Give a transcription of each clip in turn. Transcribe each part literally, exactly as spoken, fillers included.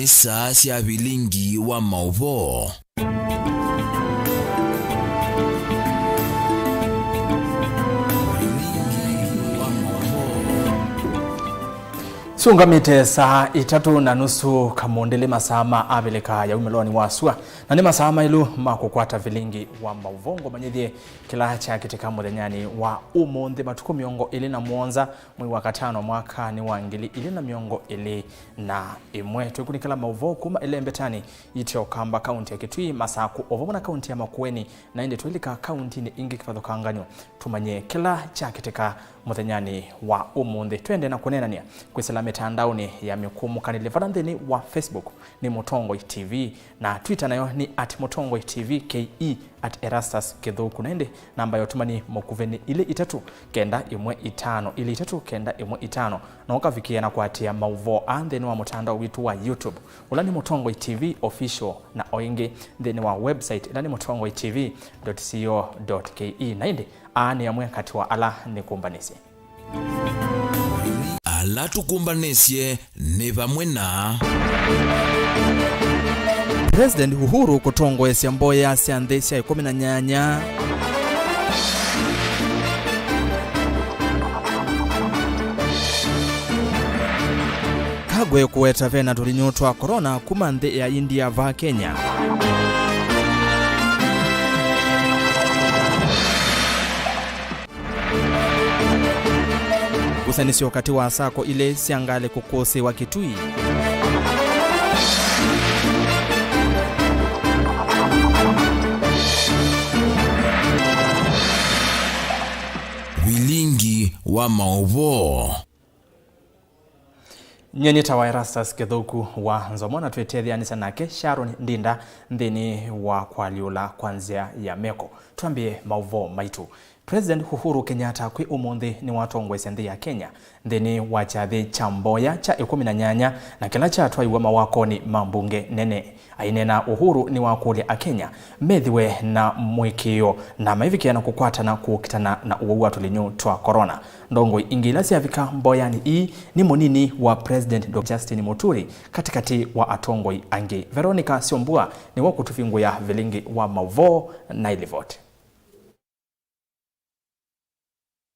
Saa sya vilingi wa maũvoo. Syũngamĩte saa itatũ na nusu kamũndĩlĩ, masaa ma Avilika ya umĩlonĩ wa sua, na nĩ masaa maĩlu ma kũkwata vilingi wa maũvoo. Ngũmanyĩthye kĩla kyakĩtĩka mũthenyanĩ wa ũmũnthĩ, matukũ mĩongo ĩlĩ na mũonza, mwei wa katano, mwakanĩ wa ngili ilĩ na mĩongo ĩlĩ na ĩmwe. Twĩkunĩkĩla maũvoo kuma ĩlembetanĩ yitũ ya Ũkamba, kaunti ya Kitui, Masakũ, o vamwe na kaunti ya Makueni, na ĩndĩ twĩlika kauntinĩ ingĩ kĩvathũkangany'o, tũmanye kĩla kyakĩtĩka mũthenyanĩ wa ũmũnthĩ. Twende na kũneenany'a kwĩsĩla mĩtandaonĩ ya mĩkũmũkanĩlye, vala nthĩnĩ wa Facebook nĩ Mũtongoi T V, na Twitter nayo nĩ at Mũtongoi T V K E, at Erastus Kĩthũku. Na ĩndĩ namba ya ũtũmani mũkuvĩ nĩ ilĩ itatũ kenda ĩmwe itano ilĩ itatũ kenda ĩmwe itano, na ũkavikĩa na kũatĩĩa maũvoo aa nthĩnĩ wa mũtandao witũ wa YouTube, ũla nĩ Mũtongoi T V Official, na o ĩngĩ nthĩnĩ wa website, ĩla nĩ mũtongoi T V dot co dot K E. Na ĩndĩ aa nĩ amwe katĩ wa ala nĩkũmbanĩsye. Ala tũkũmbanĩsye nĩ vamwe na President Uhuru kũtongoesya mboya sya nthĩ sya ĩkũmi na nyanya. Kagwe kũweta vena tũlinyũ twa corona kuma nthĩ ya India vaa Kenya. Ngusanĩsyo katĩ wa sacco ilĩ sya ngalĩ kũkũsĩĩwa Kitui. Vilingi wa maũvoo. Nyie nĩtawa Erastus Kĩthũku wa Nzomo, na twĩtetheanĩsya nake Sharon Ndinda nthĩnĩ wa kũalyũla kwa nzĩa ya meko. Twambĩe maũvoo maitũ. President Uhuru Kenyatta kwĩ ũmũnthĩ nĩwatongoesya nthĩ ya Kenya nthĩnĩ wa kyathĩ kya mboya kya ĩkũmi na nyanya, na kĩla kyatwaiwe mawakonĩ ma mbunge nene. Aineena, Uhuru nĩwakũlya Akenya methĩwe na mũĩkĩĩo na maivikĩa na kũkwatana kũkitana na ũwau wa tũlinyũ twa corona. Ndongoi ingĩ ila syavika mboyanĩ ii nĩ mũnini wa President, Doctor Justin Muturi, katĩkatĩ wa atongoi angĩ. Veronica Syombua nĩwe ũkũtũvingũĩa vilingi wa maũvoo na ilivoti.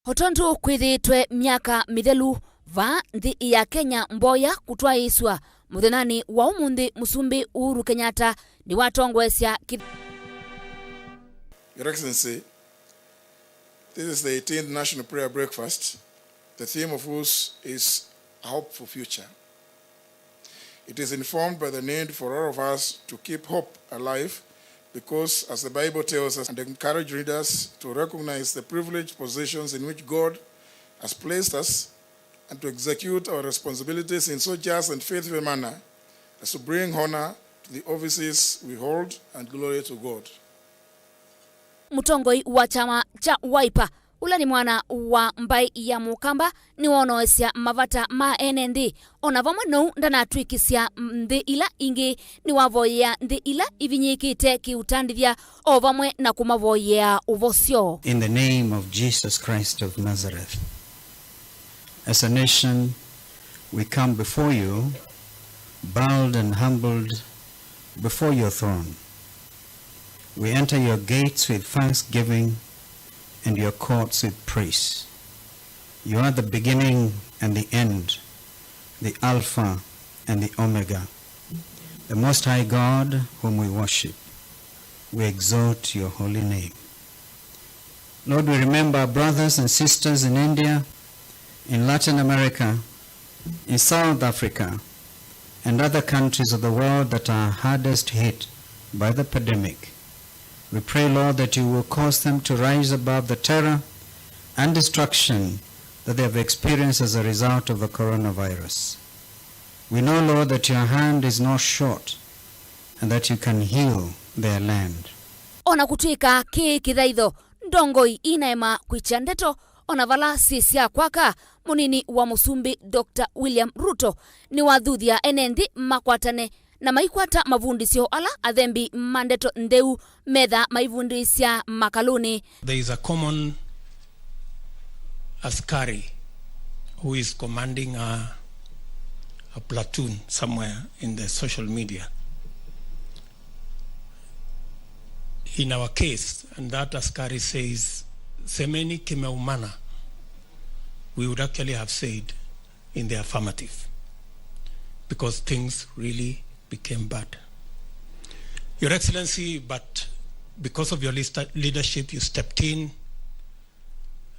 O tondũ kwĩthĩĩtwe myaka mĩthelu vaa nthĩ ya Kenya mboya kũtwaĩĩsw'a, mũthenyanĩ wa ũmũnthĩ Mũsumbĩ Uhuru Kenyatta nĩwatongoesya kĩ- Your Excellency, this is the eighteenth National Prayer Breakfast, the theme of whose is A Hope for Future. It is informed by the need for all of us to keep hope alive because, as the Bible tells us, and encourage readers to recognize the privileged positions in which God has placed us and to execute our responsibilities in so just and faithful a manner as to bring honor to the offices we hold and glory to God. Mũtongoi wa kyama kya Wiper, ũla nĩ mwana wa mbaĩ ya Mũkamba, nĩwonoesya mavata ma ene nthĩ. O na vamwe nou, ndanatw'ĩkĩsya nthĩ ila ingĩ, nĩwavoyea nthĩ ila ivinyĩĩkĩte kĩũtandĩthya, o vamwe na kũmavoyea ũvosyo. In the name of Jesus Christ of Nazareth, as a nation, we come before you, bowed and humbled before your throne. We enter your gates with thanksgiving and your courts with praise. You are the beginning and the end, the Alpha and the Omega, the Most High God whom we worship. We exalt your holy name. Lord, we remember our brothers and sisters in India, in Latin America, in South Africa, and other countries of the world that are hardest hit by the pandemic. We pray, Lord, that you will cause them to rise above the terror and destruction that they have experienced as a result of the coronavirus. We know, Lord, that your hand is not short and that you can heal their land. O na kũtw'ĩka kĩĩ kĩthaitho, ndongoi inaema kwĩkya ndeto o na vala syĩ sya kwaka. Mũnini wa Mũsumbĩ, Doctor William Ruto, nĩwathuthya ene nthĩ makwatane na maikwata mavundĩsyo ala athembi ma ndeto ntheu metha maivundĩsya makalũnĩ. There is a common askari who is commanding a, a platoon somewhere in the social media. In our case, and that askari says, "Semeni kimeumana," we would actually have said in the affirmative, because things really became bad. Your Excellency, but because of your lista-, leadership, you stepped in,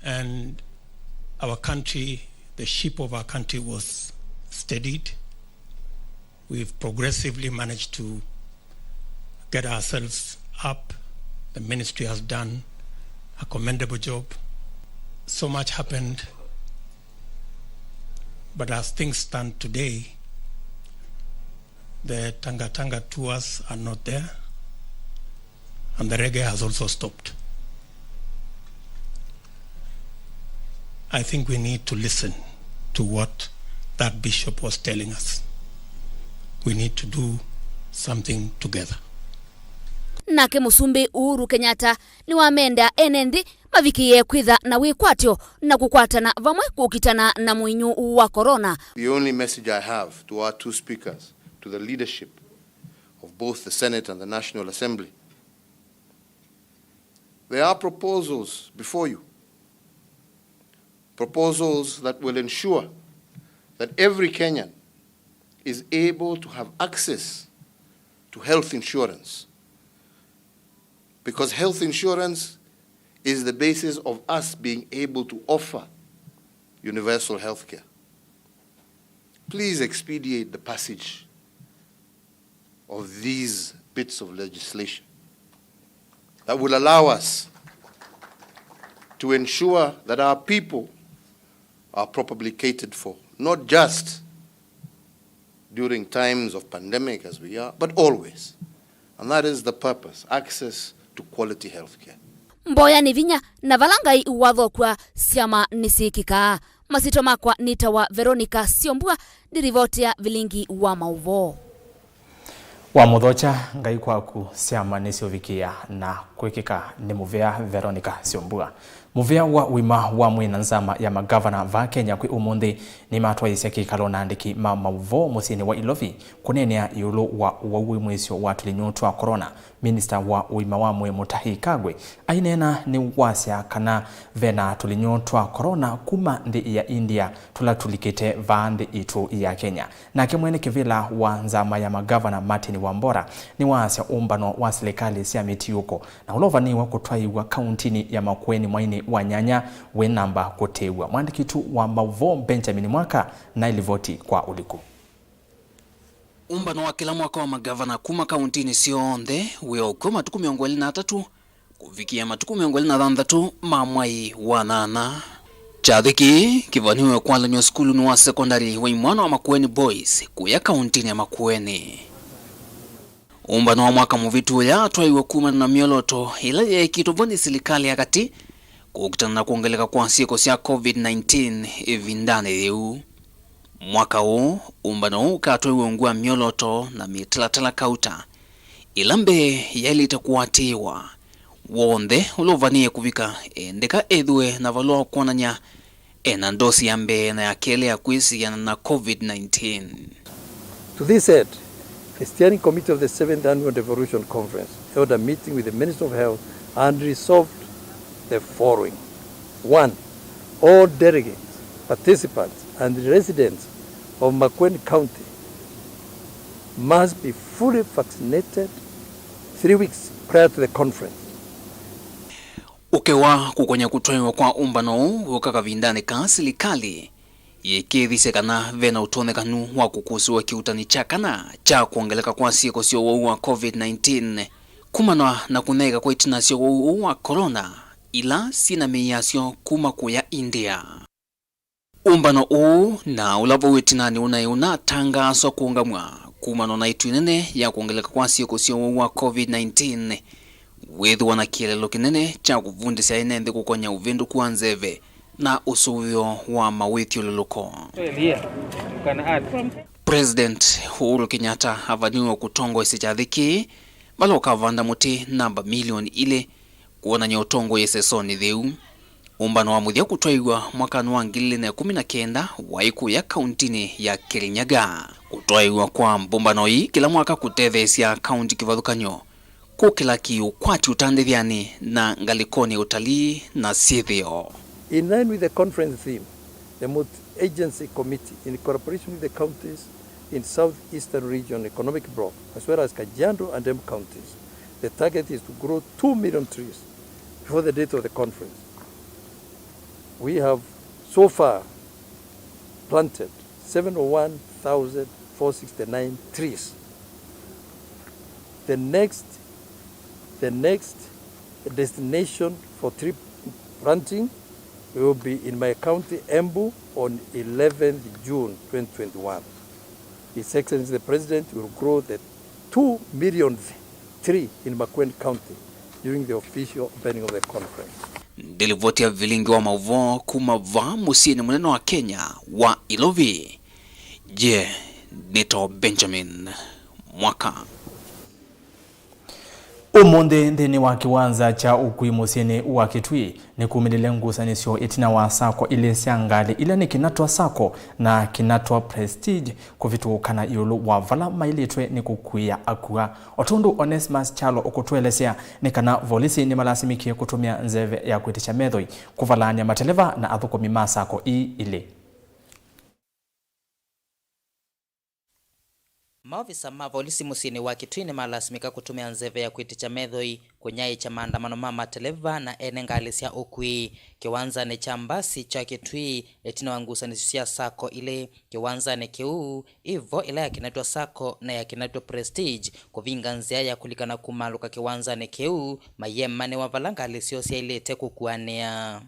and our country, the ship of our country was steadied. We've progressively managed to get ourselves up. The ministry has done a commendable job. So much happened, but as things stand today, the Tangatanga tours are not there, and the reggae has also stopped. I think we need to listen to what that bishop was telling us. We need to do something together. Nake Mũsumbĩ Uhuru Kenyatta nĩwamenda ene nthĩ mavikĩĩe kwĩtha na wĩkwatyo na kũkwatana vamwe kũkitana na mũinyũ wa corona. The only message I have to our two speakers, to the leadership of both the Senate and the National Assembly, there are proposals before you, proposals that will ensure that every Kenyan is able to have access to health insurance, because health insurance is the basis of us being able to offer universal health care. Please expedite the passage of these bits of legislation that will allow us to ensure that our people are properly catered for, not just during times of pandemic as we are, but always. And that is the purpose, access to quality health care. Mboya nĩ vinya, na vala Ngai wathokwa, syama nĩsyĩkĩkaa. Masyĩtwa makwa nĩtawa Veronica Syombua, ndĩrivotea vilingi wa maũvoo. Wamũthokya Ngai kwaku, syama nĩsyũvikĩĩa na kwĩkĩka nĩ mũvea. Veronica Syombua. Mũvea wa ũima wa mwĩĩ na nzama ya magavana vaa Kenya kwĩ ũmũnthĩ nĩmatwaĩĩsya kĩkalo na andĩki ma maũvoo mũsyĩnĩ wa Ilovi kũneenea ĩũlũ wa ũwau wĩ mwĩsyo wa tũlinyũ twa corona. Minista wa ũima wa mwĩĩ Mutahi Kagwe aineena nĩwasya kana ve na tũlinyũ twa corona kuma nthĩ ya India tũla tũlikĩte vaa nthĩ itũ ya Kenya. Nake mwene kĩvĩla wa nzama ya magavana Martin Wambora nĩwaasya ũmbano wa silikalĩ sya mĩtiũko na ũla ũvanĩĩwe kũtwaĩwa kauntinĩ ya Makueni mwainĩ wa nyanya wĩ namba kũtĩĩw'a. Mwandĩki witũ wa maũvoo Benjamin Mwaka na ĩlivoti kwa ũliku. Ũmbano wa kĩla mwaka wa magavana kuma kauntinĩ syonthe wĩokw'a matukũ mĩongo ĩlĩ na atatũ kũvikĩa matukũ mĩongo ĩlĩ na thanthatũ ma mwai wa nyanya. Kyathĩ kĩĩ kĩvanĩwe kwalanw'a sukulunĩ wa sekondalĩ wa imwana wa Makueni Boys kũya kauntinĩ ya Makueni. Ũmbano wa mwaka mũvĩtu ũya twaiwe kumana na myolooto ĩla yeekĩtwe vo nĩ silikalĩ ya katĩ kũkitana na kwongeleka kwa syĩko sya covid nineteen ĩvindanĩ yĩu. Mwaka ũũ, ũmbano ũũ ũkatwaiwe ungu wa myolooto na mĩtalatala kauta ĩla mbee yaĩlĩte kũatĩĩwa. W'onthe ũla ũvanĩĩe kũvika endeka ethĩwe na valũa wa kwonany'a ena ndosi ya mbee na ya kelĩ ya kwĩsiana na covid nineteen. To this end, the Steering Committee of the seventh Annual Devolution Conference held a meeting with the Minister of Health and resolved the following. One, all delegates, participants, and residents of Makueni County must be fully vaccinated three weeks prior to the conference. Ũkĩwa kũkonya kũtwaĩwa kwa ũmbano ũũ wĩũka kavindanĩ kaa silikalĩ yĩkĩĩthisye kana ve na ũtonyekanu wa kũkũsĩwa kĩuutani kya kana kya kwongeleka kwa syĩko sya ũwau wa covid nineteen kumana na kũnyaĩĩka kwa itina sya ũwau ũũ wa corona ila syĩ na mĩĩ yasyo kuma kũya India. Ũmbano ũũ na ũla vau ĩtinanĩ ũnaĩ ũnatangaaswa kũũngamw'a kumana na ĩtu ĩnene ya kwongeleka kwa syĩko sya ũwau wa covid nineteen, wĩthĩwa na kĩeleelo kĩnene kya kũvundĩsya ene nthĩ kũkonya ũvĩndũku wa nzeve na ũsũvĩo wa mawĩthyũlũlũko. President Uhuru Kenyatta avaniwe kũtongoesya kyathĩ kĩĩ vala ũkavanda mũtĩ namba milioni ilĩ kwonany'a ũtongoi ĩsesonĩ yĩu. Ũmbano wa mũthya kũtwaiwa mwakanĩ wa ngili ilĩ na ĩkũmi na kenda waĩ kũya kauntinĩ ya Kirinyaga. Kũtwaiwa kwa mbũmbano ii kĩla mwaka kũtetheesya kaunti kĩvathũkany'o kũkĩla kĩ-ũkwati ũtandĩthyanĩ na ngalĩkonĩ ya ũtalii na syĩthĩo. In line with the conference theme, the Multi-Agency Committee, in collaboration with the counties in South Eastern Region Economic Bloc, as well as Kajiado and Embu counties, the target is to grow two million trees before the date of the conference. We have so far planted seven oh one thousand four sixty-nine trees. The next, the next destination for tree planting will be in my county, Embu, on eleventh June twenty twenty-one. His Excellency the President will grow the two millionth tree in Makueni County during the official opening of the conference. Nĩ livoti ya vilingi wa maũvoo kuma vaa mũsyĩnĩ mũnene wa Kenya wa Ilovi. Ye nĩtawa Benjamin Mwaka. Ũmũnthĩ nthĩnĩ wa kĩwanza kya ũkui mũsyĩnĩ wa Kitui, nĩkumĩlile ngusanĩsyo ĩtina wa sacco ilĩ sya ngalĩ ila nĩ Kinatwa Sacco na Kinatwa Prestige kũvĩtũkana ĩũlũ wa vala maĩlĩtwe nĩ kũkuĩa akua. O tondũ Onesmus Kyalo ũkũtũelesya, nĩ kana volisi nĩmalasimĩkie kũtũmĩa nzeve ya kwĩtĩkya methoi kũvalaany'a mateleva na athũkũmi ma sacco ii ilĩ. Maovisa ma volisi mũsyĩnĩ wa Kitui nĩmalasimĩka kũtũmĩa nzeve ya kwĩtĩkya methoi kũnyaĩĩkya maandamano ma mateleva na ene ngalĩ sya ũkui kĩwanzanĩ kya mbasi kya Kitui ĩtina wa ngusanĩsyo sya sacco ilĩ kĩwanzanĩ kĩu, ĩvo ĩla ya Kinatwa Sacco na ya Kinatwa Prestige kũvinga nzĩa ya kũlikana kumaalũka kĩwanzanĩ kĩu, mayĩemanĩwa vala ngalĩ syoo syaĩlĩte kũkuanĩa.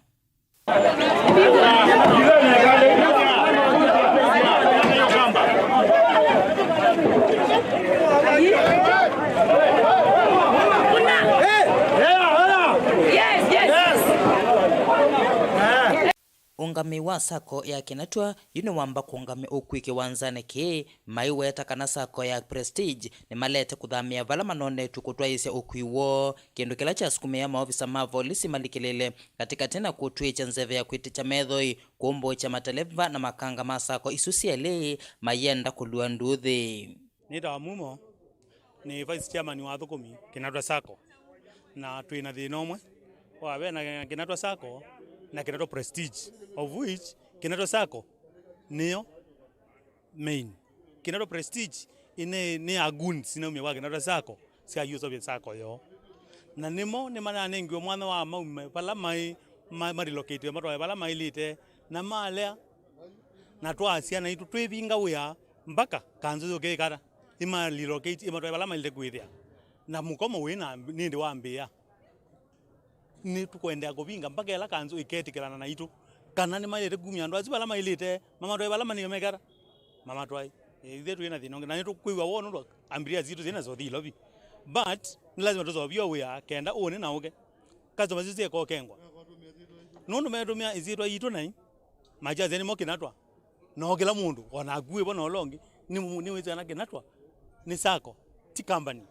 Ũngamĩi wa sacco ya Kinatwa yu nĩwamba kũngamya ũkui kĩwanzanĩ kĩĩ, maiweta kana sacco ya Prestige nĩmalete kũthamĩa vala manonetw'e kũtwaĩĩsya ũkui woo, kĩndũ kĩla kyasukumĩaa maovisa ma volisi malikĩlĩle katĩkatĩ na kũtw'ĩĩkya nzeve ya kwĩtĩkya methoi kũmbũĩkya mateleva na makanga ma sacco isu syelĩ mayenda kũlua nduuthĩ. Nĩtawa Mumo, nĩ vice chairman wa athũkũmi Kinatwa Sacco, na twĩ na thĩna ũmwe wa ve na Kinatwa Sacco na Kinatwa Prestige, of which Kinatwa Sacco nĩyo main. Kinatwa Prestige ĩne nĩ ya goons sinaumia kwa Kinatwa Sacco, sya use of sacco yoo. Na nĩmo nĩmananengiwe mwanya wa maume vala maĩ ma, ma relocate matwae vala maĩlĩte, na malea, na twaa syana itũ twĩvinga wĩa mpaka kanzũ yũke ĩkata ĩma relocate ĩmatwae vala maĩlĩte kwĩthĩa. Na mũkomo wĩ na nĩndĩ wambĩĩa. Nĩtũkũendeea kũvinga mpaka ĩla kanzũ ĩketĩkĩlana naitũ kana nĩmaĩlĩte kumya andũ asu vala maĩlĩte, mamatwae vala manĩo mekata, mamatwae. Ithyĩ twĩ na thĩna ũngĩ, na nĩtũkwĩw'a woo nũndũ ambiria sitũ syĩ na sothi Ilovi. But nĩ lazima tũseũvye wĩa kenda ũnĩ na ũke. Customers isu syekokengwa. Nũndũ metũmĩa ĩsyĩtwa yitũ nai, makyasya nĩmo Kinatwa. No kĩla mũndũ, o naku wĩ vo na ũla ũngĩ, nĩ, nĩwĩsĩ kana Kinatwa nĩ sacco, ti company.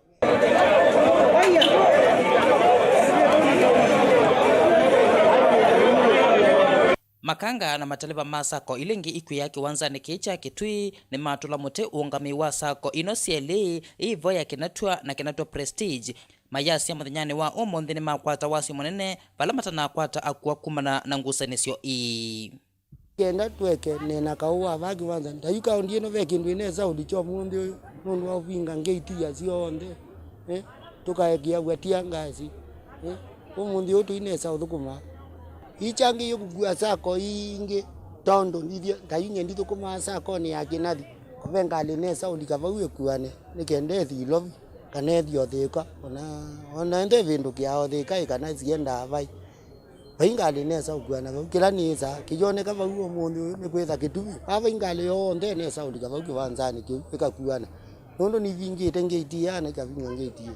Makanga na mateleva ma sacco ila ingĩ ikwĩaa kĩwanzanĩ kĩĩ kya Kitui nĩmatũla mũtĩ ũũngamĩi wa sacco ino syelĩ, ĩvo ya Kinatwa na Kinatwa Prestige. Mayasya mũthenyanĩ wa ũmũnthĩ nĩmakwata wasyo mũnene vala matanakwata akua kumana na ngusanĩsyo ii. Kenda tweke nena kaũ wa vaa kĩwanzanĩ. Ta yu kaũndi ĩno ve kĩndũ ĩnesa ũlikya ũmũnthĩ ũyũ nũndũ wa ũvinga ngei tia syonthe. Eh, tũkaekĩaw'a tia ngasi. Eh, ũmũnthĩ ũyũ tũinesa ũthũkũma. Ikyangĩie kũkua sacco ingĩ tondũ ndithya, ta yu nye ndithũkũmaa sacco-nĩ ya Kĩnathi. Kũve ngalĩ nesa ũlika vau ĩkuane nĩ kenda ĩthi Ilovi kana ĩthi o Thĩka. Ona, ona ĩndĩ ĩvĩndũkĩaa o Thĩka ĩ kana siendaa vai. Vai ngalĩ nesa ũkuana vau. Kĩla nĩĩsaa kĩyoneka vau ũmũnthĩ ũyũ nĩ kwĩtha kĩtuvi. Vaa vai ngalĩ yonthe nesa ũlika vau kĩwanzanĩ kĩu ĩkakuana. Nũndũ nivingĩte ngĩti ĩana ĩkavinga ngĩti ĩyo.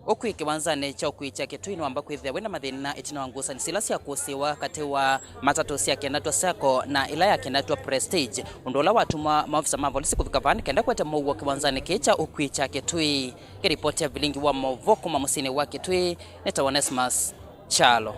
Ũkui kĩwanzanĩ kya ũkui kya Kitui nĩwamba kwĩthĩa wĩna mathĩna ĩtina wa ngusanĩsyo ila syakũsĩĩwa katĩ wa matatũ sya Kenatwa Sacco na ĩla ya Kenatwa Prestige, ũndũ ũla watuma maovisa ma volisi kũvika vaa nĩ kenda kũete mũuo kĩwanzanĩ kĩĩ kya ũkui kya Kitui. Ngĩripoti ya vilingi wa maũvoo kuma mũsyĩnĩ wa Kitui, nĩtawa Onesmus Kyalo.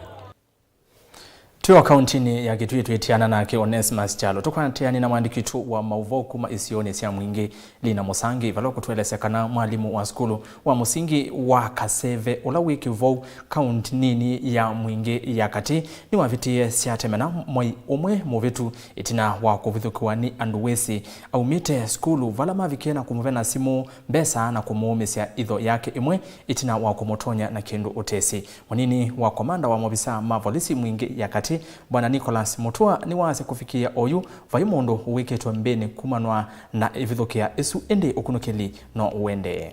Twĩ o kauntinĩ ya Kitui, twĩtiana nake Onesmus Kyalo. Tũkwatĩanĩ na mwandĩki witũ wa maũvoo kuma isionĩ sya Mwingĩ, Lina Mũsangi, vala ũkũtũelesya kana mwalimũ wa sukulu wa mũsingi wa Kaseve, ũla wĩ Kĩvou, kauntinĩ ya Mwingĩ ya Katĩ, nĩwavĩtĩe syatemana mwei ũmwe mũvĩtu ĩtina wa kũvithũkĩwa nĩ andũ wĩsĩ aumĩte sukulu, vala mavikie na kũmũvena simũ, mbesa na kũmũũmĩsya itho yake ĩmwe ĩtina wa kũmũtonya na kĩndũ ũtesĩ. Mũnini wa komanda wa maovisaa ma volisi Mwingĩ ya Katĩ, Bwana Nicholas Mutua, nĩwaasya kũvikĩĩa oyu vai mũndũ ũw'ĩkĩtwe mbĩnĩ kumanwa na ĩvithũkĩa ĩsu, ĩndĩ ũkunũkĩli no ũendee.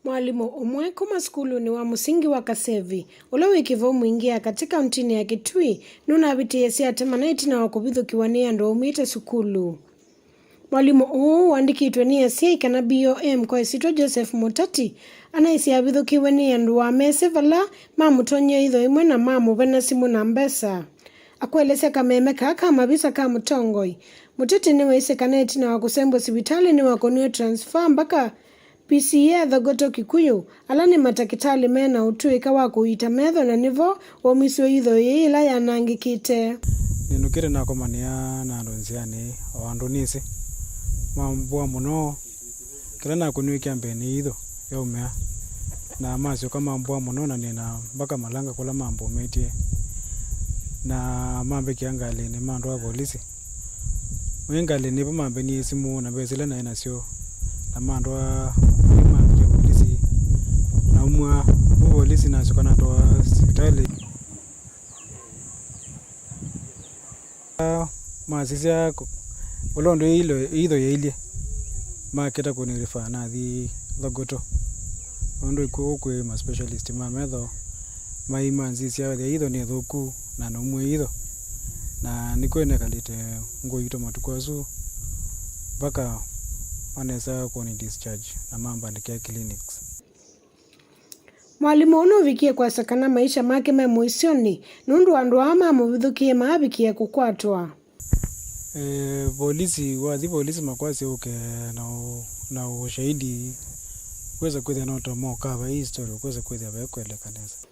Mwalimũ ũmwe kuma sukulunĩ wa mũsingi wa Kasevi, ũla wĩ Kĩvou Mwingĩ ya Katĩ kauntinĩ ya Kitui, nũnavĩtĩe syatemana ĩtina wa kũvithũkĩwa nĩ andũ aumĩte sukulu. Mwalimũ ũũ ũandĩkĩtwe nĩ asyai kana B O M kwa ĩsyĩtwa Joseph Mutati anaisye avithũkĩwe nĩ andũ amesĩ vala mamũtonyie itho ĩmwe na mamũvena simũ na mbesa. Akũelesya kameme kaa ka mavisa ka mũtongoi, Mutati nĩwaisye kana ĩtina wa kũsembwa sivitalĩ nĩwakũniwe transfer mbaka P C A Thogoto Kikuyu, ala nĩ matakĩtalĩ me na ũtũĩka wa kũiita metho, na nĩvo waumisiwe itho yĩĩ yĩla yanangĩkĩte. Nĩnũkĩte nakomanĩa na andũ nzĩanĩ, o andũ nĩsĩ. Mambũa mũno, kĩla nakũniwe kya mbee nĩ itho yaumĩa, na masyoka mambũa mũno, na nĩna mbaka malanga kũla mambũmĩtye, na mambĩkĩa ngalĩnĩ, mandwaa volisi. Mwĩ ngalĩnĩ vo mambenie simũ na mbesa ila naĩ nasyo, na mandwaa mambĩkĩa volisi. Naumw'a vu volisi nasyoka natwawa sivitalĩ. Masisya ũla ũndũ ĩitho yailye, makĩta kũnĩrĩfa nathi Thogoto, nũndũ ĩkw'o kwĩ ma specialist ma metho. Mai manzisya ĩitho nĩ ĩthũku na naumw'a ĩitho, na nĩkw'o nekalĩte ngũitũ matukũ asu mpaka manesa kũni discharge na mambandĩkĩa clinics. Mwalimũ ũũ nũvikie kwasya kana maisha make me mũisyonĩ nũndũ andũ aa mamũvithũkĩe maavikie kũkwatwa. Eh, volisi, wathi volisi makwasya ũke na ũ-, na ũshahidi, kwĩsa kwĩthĩa no ta mokava hii story, kwĩsa kwĩthĩa vaikweleka nesa.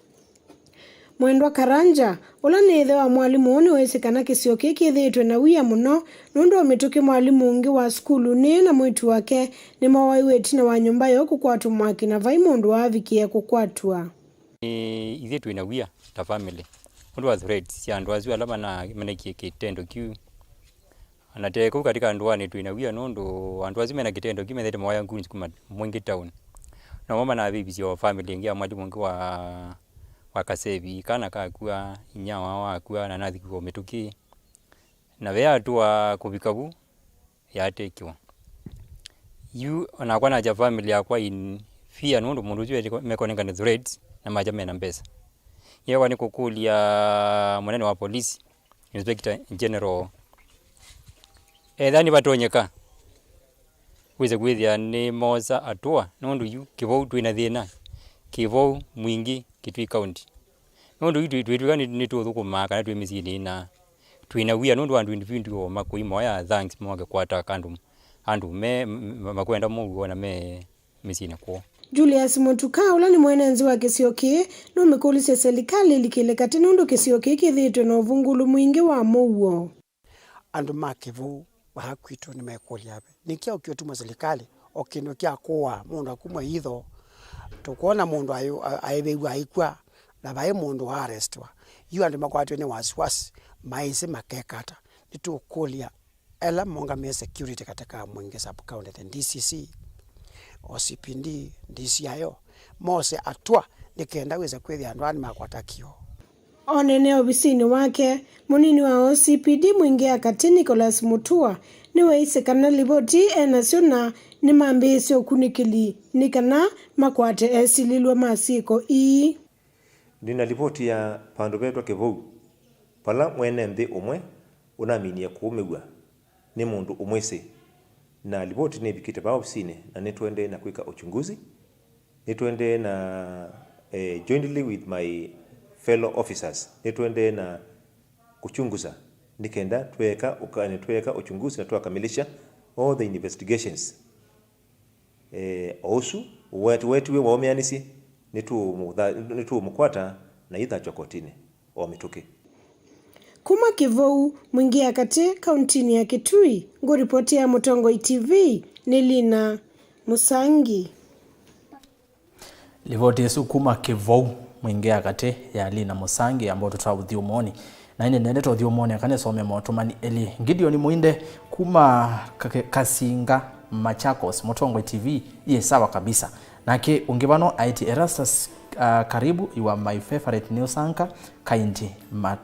Mwendwa Karanja, ũla nĩ ĩthe wa mwalimũ ũũ, nĩwaisye kana kĩsio kĩĩ kĩthĩĩtwe na wia mũno nũndũ wa mĩtũkĩ mwalimũ ũngĩ wa sukulu nĩĩ na mwĩĩtu wake nĩmowaiwe ĩtina wa nyũmba yoo kũkwatwa mwaki na vai mũndũ waavikie kũkwatwa. Ĩ, ithyĩ twĩ na wia ta family nũndũ wa threats sya andũ asu ala mana-, manekie kĩtendo kĩu. Na te kũu katika ndũanĩ twĩ na wia nũndũ andũ asu mena kĩtendo kĩu methĩte mawaya goons kuma Mwingĩ town. Namo manavĩvisye o family ĩngĩ ya mwalimũ ũngĩ wa, wa Kasevi, kana kakua, inya wao akua, na nathi kũa mĩtũkĩ. Na ve atũa kũvika vu, yatekiwa. Yu onakwa nakya family yakwa in fear nũndũ mũndũ ũsu mekonengane threats na makya mena mbesa. Yekwa nĩ kũkũlya mũnene wa polisi, Inspector General, ethĩwa nĩvatonyeka, wĩse kwĩthĩa nĩmosa atũa, nũndũ yu Kĩvou twĩ na thĩna, Kĩvou, Mwingĩ, Kitui County. Nũndũ yu twĩ-, twĩtw'ĩka nĩ, nĩtũthũkũmaa kana twĩ mĩsyĩnĩ ĩna, twĩ na wia nũndũ andũ individual makũi moya thugs moke kwata andũ, andũ me, m-, m-, makwenda mũuo na me mĩsyĩnĩ kwoo. Julius Mũtuka, ũla nĩ mwene nzĩ wa kĩsio kĩĩ, nũmĩkũlĩsye silikalĩ ĩlikĩle katĩ nũndũ kĩsio kĩĩ kĩthĩĩtwe na ũvungũlu mwingĩ wa mũuo. Andũ ma Kĩvou vaa kwitũ nĩmekũlya ve, nĩ kyaũ kĩũtuma silikalĩ o kĩndũ kya kũaa mũndũ akuma itho, tũkwona mũndũ aĩ-, a-, aĩvĩw'a aikw'a, na vai mũndũ wa arrestiwa. Yu andũ makwatĩwe nĩ wasiwasi, maĩsĩ makeka ata. Nĩtũkũlya ela maũngamĩe security katika Mwingĩ sub county, the D C C, O C P D, D C I O, mose atũa nĩ kenda wĩse kwĩthĩa andũ aa nĩmakwata kĩoo. Onene ovisinĩ wake, mũnini wa O C P D Mwingĩ ya Katĩ Nicholas Mutua nĩwaisye kana livoti ĩ enasyo na nĩmambĩĩsye ũkunĩkĩli nĩ kana makwate esilĩlwa ma syĩko ii. Nĩ na livoti ya vandũ vetwa Kĩvou, vala mwene nthĩ ũmwe ũnaminie kũũmĩw'a nĩ mũndũ ũmwĩsĩ, na livoti nĩvikĩte vaa ovisinĩ na nĩtũendee na kwĩka uchunguzi. Nĩtũendee na, eh, jointly with my fellow officers, nĩtũendee na kuchunguza nĩ kenda tweka ũka-, tweka uchunguzi na twakamilisha all the investigations. Eh, o ũsu wet-, wetiwe waũmĩanĩsye, nĩtũũmũtha-, nĩtũũmũkwata na ithatwa kotinĩ. o mĩtũkĩ. Kuma Kĩvou, Mwingĩ ya Katĩ, kauntinĩ ya Kitui, ngũripoti ya Mũtongoi T V nĩ Lina Mũsangi. Livoti ĩsu kuma Kĩvou, Mwingĩ ya Katĩ, ya Lina Mũsangi, ambao tũtwaa ũthyũmũonĩ. Na ĩndĩ nendete ũthyũmũonĩ, aka nĩsome motũmani elĩ. Gideon Mũinde kuma Ka-, Kasinga, Machakos, Mũtongoi T V, iye sawa kabisa. Nake ũngĩ vano aĩtye Erastus, uh, Karibu, you are my favorite news anchor, Kaindi Ma-,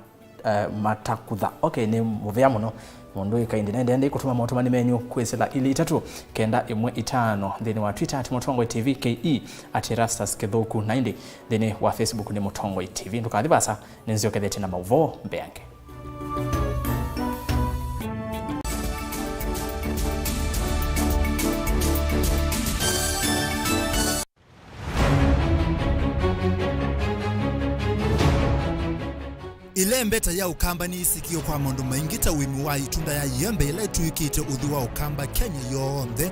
uh, Matakutha. Okay, nĩ mũvea mũno. Mũndũ ĩ Kaindi nendee ndĩ kũtũma motũmani menyu kwĩsĩla ilĩ itatũ kenda ĩmwe itano nthĩnĩ wa Twitter at Mũtongoi T V K E, at Erastus Kĩthũku, na ĩndĩ nthĩnĩ wa Facebook nĩ Mũtongoi T V. Ndũkathi vasa, nĩnzyokethete na maũvoo mbeange. Ĩlembeta ya Ũkamba nĩyĩsĩkĩe kwa maũndũ maingĩ ta ũĩmi wa ĩtunda ya ĩembe ĩla ĩtũĩkĩte ũthũ wa Ũkamba Kenya yonthe.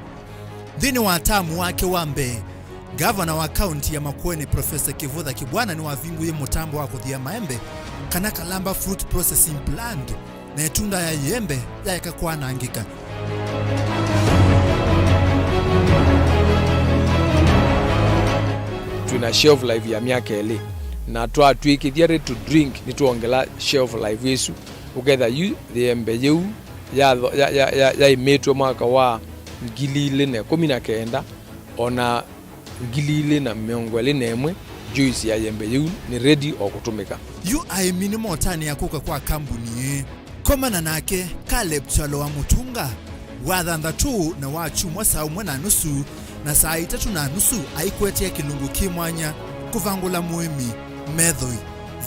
Nthĩnĩ wa tamu wake wa mbee, ngavana wa kaunti ya Makueni, Professor Kivutha Kibwana, nĩwavingũie mũtambo wa kũthĩa maembe, kana Kalamba Fruit Processing Plant, na ĩtunda ya ĩembe yaeka kwanangĩka. Twĩna shelf life ya myaka ĩlĩ, na twatw'ĩkĩthya ready to drink, nĩtwongela shelf life ĩsu. Ũketha yu ĩembe yĩu ya, ya, ya, ya, yaĩmĩtwe mwaka wa ngili ilĩ na ĩkũmi na kenda, ona ngili ilĩ na mĩongo ĩlĩ na ĩmwe, juice ya ĩembe yĩu nĩ ready o kũtũmĩka. Yu aĩmi nĩmotanĩa kũka kwa kambuni ĩĩ. Komana nake, Caleb Kyalo wa Mũtunga, wa thanthatũ na wa kyumwa saa ũmwe na nusu na saa itatũ na nusu aikwetea kĩlungu kĩ mwanya kũvangũla mũĩmi Methoi.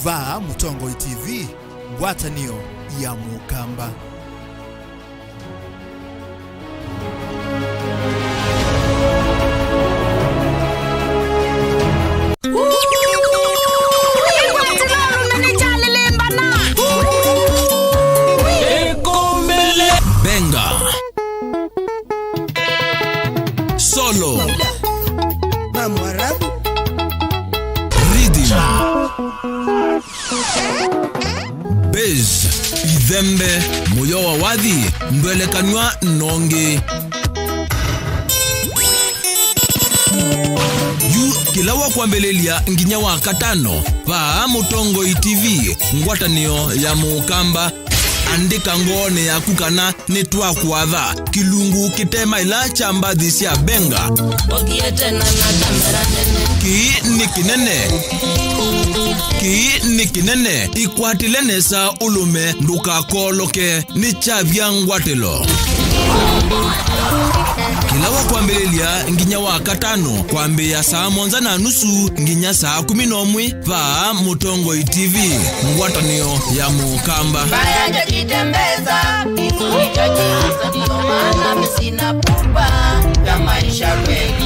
Vaa Mũtongoi T V, ngwatanĩo ya Mũkamba. Benga. Solo. Rhythm. Bass, ithembe, mũyo wa wathi, ndwelekanw'a nongi. Yu kĩla wa kwambĩlĩlya nginya wa katano, vaa Mũtongoi T V, ngwatanĩo ya Mũkamba. Andĩka ngoonĩ yaku kana nĩtwakwatha kĩlungu kĩte maĩla kya mbathi sya Benga. Ũthiĩte na, na kamera nene. Kĩĩ nĩ kĩnene. Kĩĩ nĩ kĩnene. Ĩkwatĩle nesa ũlũme ndũkakooloke. Nĩ kyavya ngwatĩlo. Kĩla wa kwambĩlĩlya nginya wa katano, kwambĩĩa saa mũonza na nusu nginya saa kũmi na ũmwe, vaa Mũtongoi T V, ngwatanĩo ya Mũkamba. Mbaya ndio kitembeza, kizuri cha nyasa, ndio maana mimi sina pupa ya maisha kweli.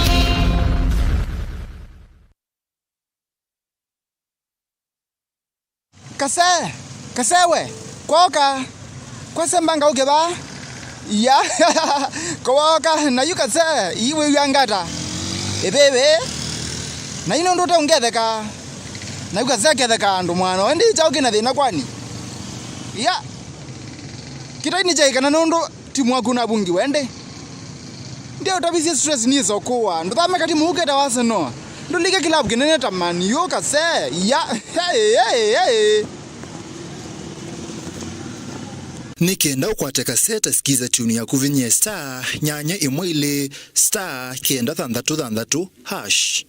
Kase, kase we, kwoka, kwase mbanga ũke vaa. Ya, kwoka, na yu kase, ii wĩw'a ngata. Ĩvĩvĩ, na yu nũndũ ũte ũngetheka. Na yu kase ketheka andũ mwana, wendi kyaũ kĩna thĩna kwani? Ya, kĩtai nĩ kyaĩ kana nũndũ timu waku navungiwe ĩndĩ? Ndio ũtavisye stress nĩsa ũkũwa. Ndũthame kati mũuketa wa Arsenal. Ndũlike kilabu kĩnene ta Man U kase. Ya. Hey, hey, hey. Nĩ kenda ũkwate kaseta, sikiza tune yaku, vinyie star nyanya ĩmwe ilĩ star kenda thanthatũ thanthatũ hash.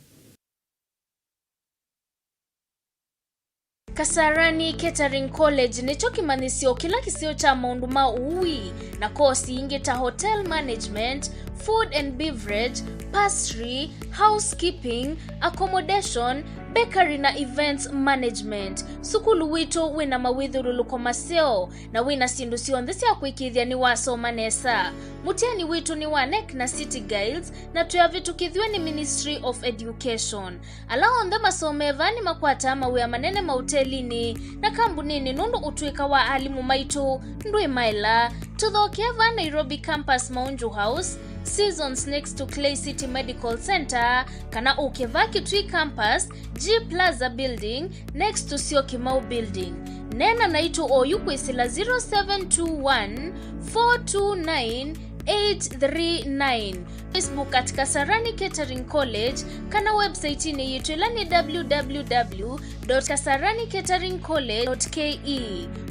Kasarani Catering College nĩkyo kĩmanyĩsyo kĩla kĩseo kya maũndũ ma ũui na kosi ingĩ ta hotel management, food and beverage, pastry, housekeeping, accommodation, bakery na events management. Sukulu witũ wĩna mawĩthyũlũlũko maseo na wĩna syĩndũ syonthe sya kwĩkĩĩthya nĩwasoma nesa. Mũtiani witũ nĩ wa NEC na City Guilds, na twĩavĩtũkĩthw'e nĩ Ministry of Education. Ala onthe masomee vaa nĩmakwataa mawĩa manene maũtelinĩ na kambunĩnĩ nũndũ ũtũĩka wa alimũ maitũ ndwĩ maela. Tũthokee vaa Nairobi Campus Maunju House, Seasons next to Clay City Medical Center, kana ũkĩva Kitui Campus, G Plaza Building, next to Syokimau Building. Neena naitũ oyu kwĩsĩla zero seven two one, four two nine, eight three nine. Facebook at Kasarani Catering College, kana website-inĩ yitũ ĩla nĩ www dot kasarani catering college dot ke.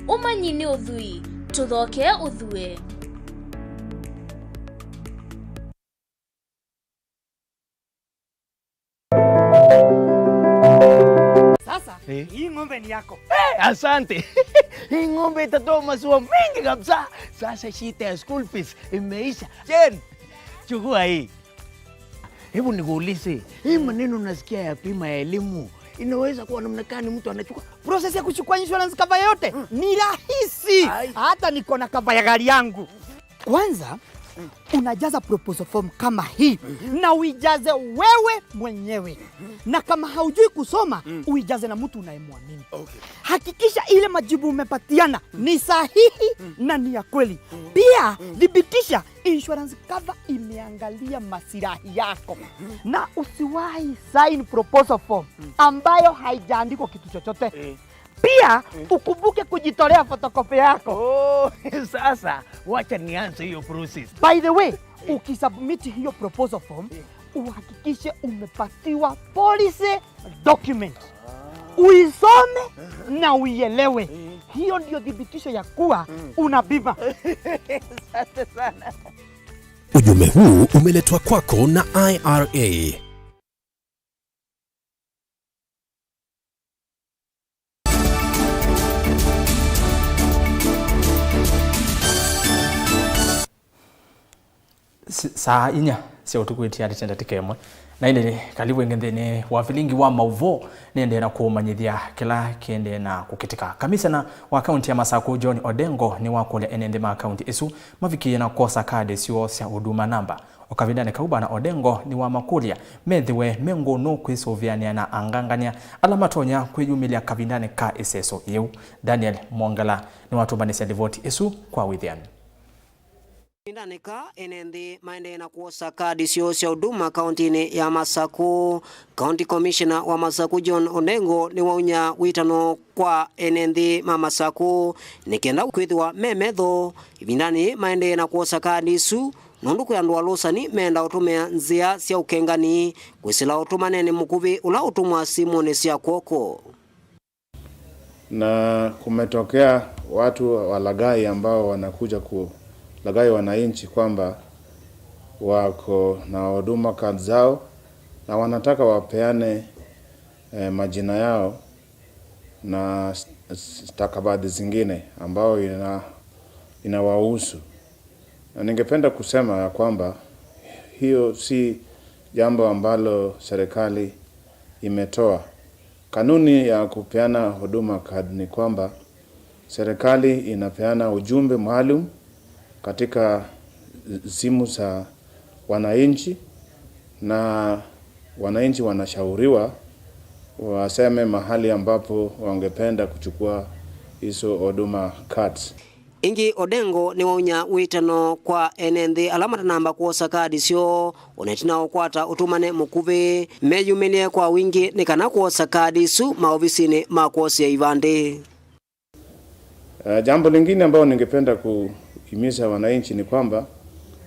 Ũmanyi nĩ ũthwii, tũthokee ũthue. Sasa, eh, hii ng'ombe ni yako. Eh, asante. Hii ng'ombe itatoa maziwa mengi kabisa. Sasa shida ya school fees imeisha. Jen, chukua hii. Hebu nikuulize, hii maneno nasikia ya bima ya elimu, inaweza kuwa namna gani mtu anachukua? Process ya kuchukua insurance cover yote ni rahisi. Ai. Hata niko na cover ya gari yangu. Kwanza, unajaza proposal form kama hii, na uijaze wewe mwenyewe. Na kama haujui kusoma, uijaze na mtu unayemwamini. Okay. Hakikisha ile majibu umepatiana ni sahihi na ni ya kweli. Pia, thibitisha insurance cover imeangalia masilahi yako. Na usiwahi sign proposal form ambayo haijaandikwa kitu chochote. Eh. Pia, ukumbuke kujitolea photocopy yako. Oh, sasa, wacha nianze hiyo process. By the way, ukisubmit hiyo proposal form, uhakikishe umepatiwa policy document. Uisome na uielewe. Hiyo ndio thibitisho ya kuwa una bima. Asante sana. Ujumbe huu umeletwa kwako na I R A. S-, saa inya sya ũtukũ itialĩte ndatĩka ĩmwe. Na ĩndĩ karibu ĩngĩ nthĩnĩ wa vilingi wa maũvoo, nĩendee na kũmanyĩthya kĩla kĩendee na kũkĩtĩka. Kamisena wa kaunti ya Masakũ, John Odengo, nĩwakũlya ene nthĩ ma kaunti ĩsu mavikĩĩe na kwosa kadi syoo sya Huduma namba. O kavindanĩ kau, Bwana Odengo nĩwamakũlya methĩwe me ngũnũ kwĩsũvĩanĩa na angangany'a ala matonya kwĩyumĩlya kavindanĩ ka ĩseso yĩu. Daniel Mwongela nĩwatũmbanĩsya livoti ĩsu kwa wĩthĩanu. Kavindanĩ ka, ene nthĩ maendee na kwosa kadi syoo sya Huduma kauntinĩ ya Masakũ. County Commissioner wa Masakũ, John Odengo, nĩwaunya wĩtano kwa ene nthĩ ma Masakũ nĩ kenda kwĩthĩwa me metho ĩvindanĩ maendee na kwosa kadi isu. Nũndũ kwĩ andũ alũsani menda ũtũmĩa nzĩa sya ũkengani kwĩsĩla ũtũmaneni mũkuvĩ ũla ũtũmwa simũnĩ sya kw'oko. Na kumetokea watu walaghai ambao wanakuja kulaghai wananchi kwamba wako na Huduma card zao na wanataka wapeane, eh, majina yao na s-, s-, stakabadhi zingine ambao ina-, inawahusu. Na ningependa kusema ya kwamba hiyo si jambo ambalo serikali imetoa. Kanuni ya kupeana Huduma card ni kwamba serikali inapeana ujumbe maalum katika simu za wananchi, na wananchi wanashauriwa waseme mahali ambapo wangependa kuchukua hizo Huduma cards. Ĩngĩ, Odengo nĩwaunya wĩtano kwa ene nthĩ ala matanamba kwosa kadi syoo, o na ĩtina wa ũkwata ũtũmane mũkuvĩ, meyumĩlye kwa wingĩ nĩ kana kwosa kadi isu maovisinĩ ma kwosea ivandĩ. Eh, jambo lingine ambalo ningependa kuhimiza wananchi ni kwamba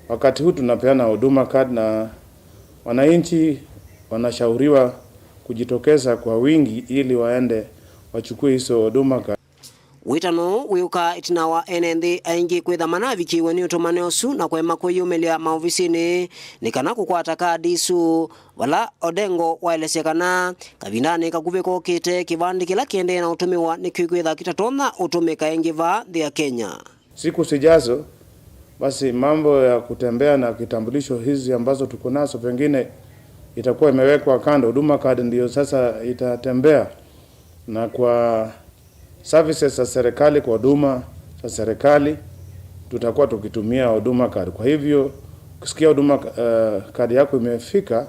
wakati huu tunapeana Huduma card na wananchi wanashauriwa kujitokeza kwa wingi ili waende wachukue hizo Huduma card. Wĩtano ũũ wĩũka ĩtina wa ene nthĩ aingĩ kwĩtha manavikĩiwe nĩ ũtũmane ũsu na kũema kwĩyumĩlya maovisinĩ nĩ kana kũkwata kadi isu. Vala Odengo waelesya kana kavindanĩ kakuvĩ kokĩte, kĩvandĩ kĩla kĩendee na ũtũmĩwa nĩkĩkwĩtha kĩtatonya ũtũmĩka ĩngĩ vaa nthĩ ya Kenya. Siku zijazo, basi mambo ya kutembea na kitambulisho hizi ambazo tuko nazo pengine itakuwa imewekwa kando. Huduma card ndio sasa itatembea, na kwa services za serikali, kwa huduma za serikali, tutakuwa tukitumia Huduma card. Kwa hivyo, ukisikia Huduma, eh, card yako imefika,